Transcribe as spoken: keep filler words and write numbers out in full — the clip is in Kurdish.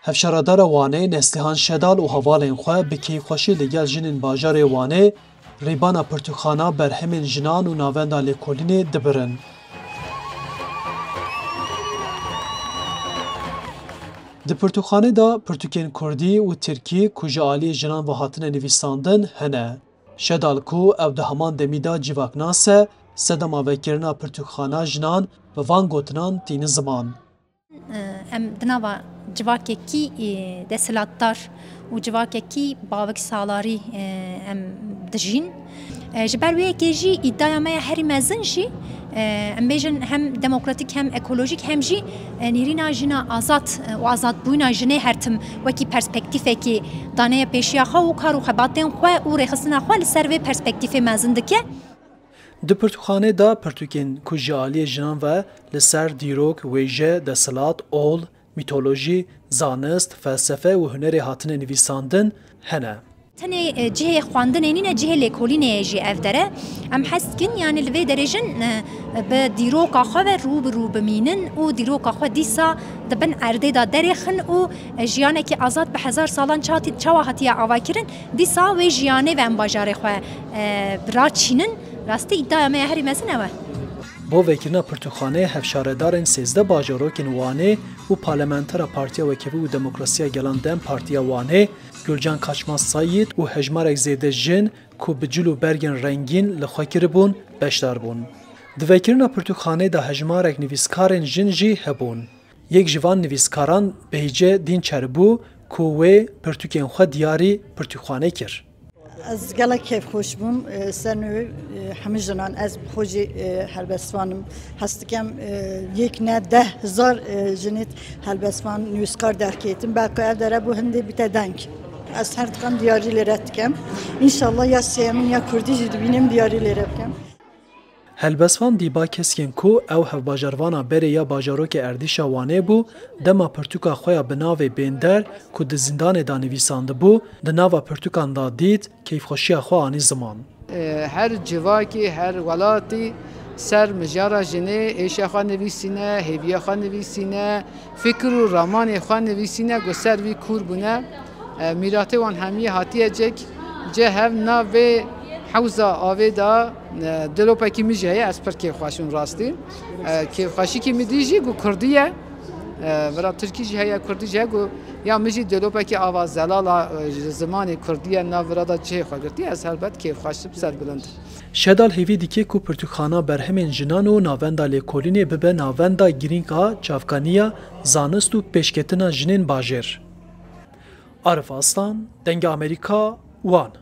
Hevşaredara Wanê Neslihan Şedal û hevalên xwe bi keyfxweşî li gel jinên bajarê Wanê rîbana pirtûkxana berhemên jinan û navenda lêkolînê dibirin. Di pirtûkxanê de pirtûkên kurdî û tirkî ku ji aliyê jinan ve hatine nivîsandin hene. Şedal ku ew di heman demî de civaknas e, sedema vekirina pirtûkxana jinan bi van gotinan tîni ziman. Em di nava civakekî, e, desthilatdar û civakekî bavek salarî, e, em dijîn. E, ji ber wê yekê jî îdaya me ya herî mezin jî, e, em bêjin hem demokratîk hem ekolojîk hem jî, e, nêrîna jina azad, e, û azadbûyîna jinê her tim wekî perspektîfekê daneye pêşiya xwe û kar û xebatên xwe û rêxistina xwe li ser vê perspektîfê mezin dike. Di pirtûkxanê de pirtûkên ku ji aliyê jinan ve li ser dîrok, wêje, desthilat, ol, mîtolojî, zanist, felsefe û hunerê hatine nivîsandin hene. Tenê, e, cihê xwendinê nîne, cihê lêkolînê ye jî ev dere. Em hez dikin, yanî li vê derê jin, e, bi dîroka xwe ve rû bi rû bimînin û dîroka xwe dîsa di bin erdê de derêxin û, e, jiyanekî azad bi hezar salan çati-, çawa hatiye avakirin, dîsa wê jiyanê ve em bajarê xwe, e, raçînin. Rastî îdaya me ya herî mezin ew e. Bo vekirina pirtûkxaneyê hevşaredarên sêzdeh bajarokên Wanê û parlamentera Partiya Wekevî û Demokrasiya Gelan DEM Partiya Wanê, Gulcan Kaçmaz Sayîd û hejmarek zêde jin ku bi cil û bergên rengîn li xwe kiribûn, beşdar bûn. Di vekirina pirtûkxaneyê de hejmarek nivîskarên jin jî hebûn. Yek ji van nivîskaran Beyce Dînçer bû ku wê pirtûkên xwe diyarî pirtûkxanê kir. Ez gelek kêfxweş bûm, e, ser nû, e, hemî jinan, ez bi xwe jî, e, helbestvan im. Hez dikem, e, yek ne deh hezar, e, jinê helbestvan, nivîskar derkêtin. Belka ev dere bo hindê bite deng. Ez her diqam diyarî lêre dikem. Înşallah ya sêyemîn ya kurdî jî dibînim diyarî lêre bikem. Helbestvan dîba kesên ku ew hevbajarvana berê ya bajarokê erdîşa Wanê bû, dema pirtûka xwe ya bi navê Bênder ku di zîndanê de nivîsandibû, di nava pirtûkan de dît, keyfxweşiya xwe anî ziman. Her civakî, her welatî ser mijara jinê êşa xwe nivîsîne, hêviya xwe nivîsîne, fikir û ramanê xwe nivîsîne ku ser vî kûr bûne. E, mîratê wan hemiyê hatiye cek, cih hev nav vê hewza avê de, e, dilopekî min jî heye, ez pir kêfxweş im rastî. E, kêfxweşîkî min dî jî ku kurdî ye, e, vira tirkî jî heye, kurdî jî heye ku ya min jî dilopekî ava zelal a, e, ji zimanê kurdî ye, nav vira de cihê xwe girtiye, ez helbet kêfxweş im, serbilind im. Şedal hêvî dike ku pirtûkxana berhemên jinan û navenda lêkolînê bibe navenda girîng a çavkaniya, zanist û pêşketina jinên bajêr. Arif Aslan, Dengê Amerîka, Wan.